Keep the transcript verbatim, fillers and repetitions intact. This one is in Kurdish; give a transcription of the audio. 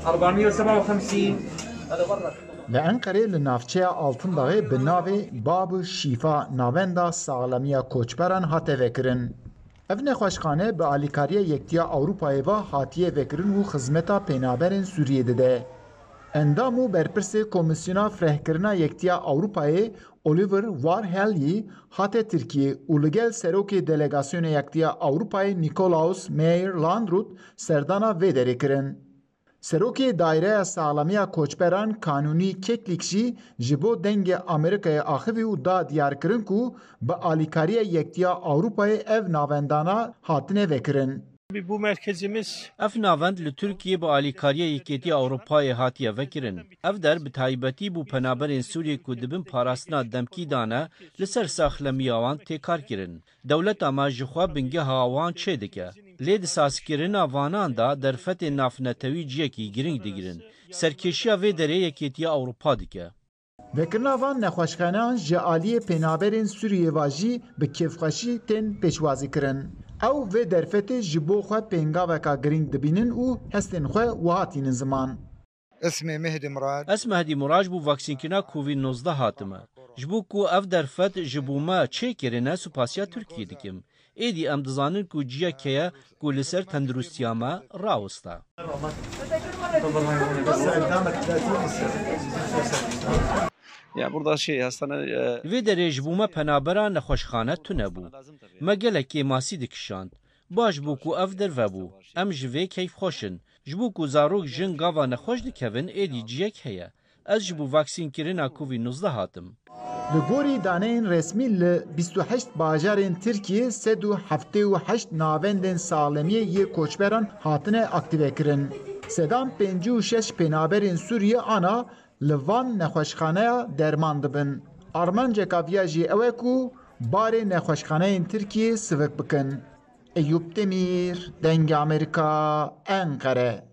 أربعمية وسبعة وخمسين. Li Enqerê li navçeya Altındaxê bi navê Bab û Şîfa navenda saxlemiya koçberan hate vekirin. Ev nexweşxane bi alîkariya Yektiya Ewropayê ve hatiye vekirin û xizmeta pênaberên Sûriyê dide. Endam û berpirsê Komîsyona Firehkirina Yektiya Ewropayê Oliver Varhelyi hate Tirkiyê û li gel serokê delegasyona Yektiya Ewropayê Nikolaus Meyer Landrut serdana vê derê kirin. Serokê Daireya Saxlemiya Koçberan Kanûnî Keklik jî ji bo Dengê Amerîkayê axivî û da diyarkirin ku bi alîkariya Yektiya Ewropayê ev navendana hatine vekirin. Bu merkezimiz Ev navend li Tirkiyê bi alîkariya Yekêtiya Ewropayê hatiye vekirin. Ev der bi taybetî bo penaberên Sûriyê ku dibin parastina demkî dane, li ser saxlemiya wan tê kar kirin. Dewleta me ji xwe bingeha wan çêdike. Lê di sazkirina vanan de derfetên navnetewî cihekî girîng digirin. Serkêşiya vê derê Yekêtiya Ewropa dike. Vekirina van nexweşxaneyan ji aliyê pênaberên Sûriyê ve jî bi kêfxweşî tên pêşwazikirin. Ew vê derfetê ji bo xwe pêngaveka girîng dibînin û hestên xwe wiha tînin ziman. اسمي مهدي مراد. Ez Mehdî Murad ji bo vaksînkirina Covid nozdeh hatime. Ji bo ku ev derfet ji bo me çêkirine, supasiya Tirkiyê dikim. Êdî em dizanin ku cihek heye ku li ser tenduristiya me rawiste. Ya burada şey hastane, e, Li vê derê ji bo me penabera nexweşxane tune bû. Me gelek kêmasî dikişand. Baş bû ku ev derve bû. Em ji vê keyfxweş in. Ji bo ku zarok jin gava nexweş dikevin, êdî cihek heye. Ez ji bo vaksînkirina Covid nozdeh hatim. Li gorî daneyên resmî li bîst û heşt bajarên Tirkiyê sed û heftê û heşt navendên saxlemiyê yê koçberan hatine aktîvekirin. Sedan pêncî û şeş pênaberên Sûriyê ana li van nexweşxaneya derman dibin. Armanceka viya jî ew e ku barê nexweşxaneyên Tirkiyê sivik bikin. Eyûp Demîr, Dengê Amerîka, Enqere.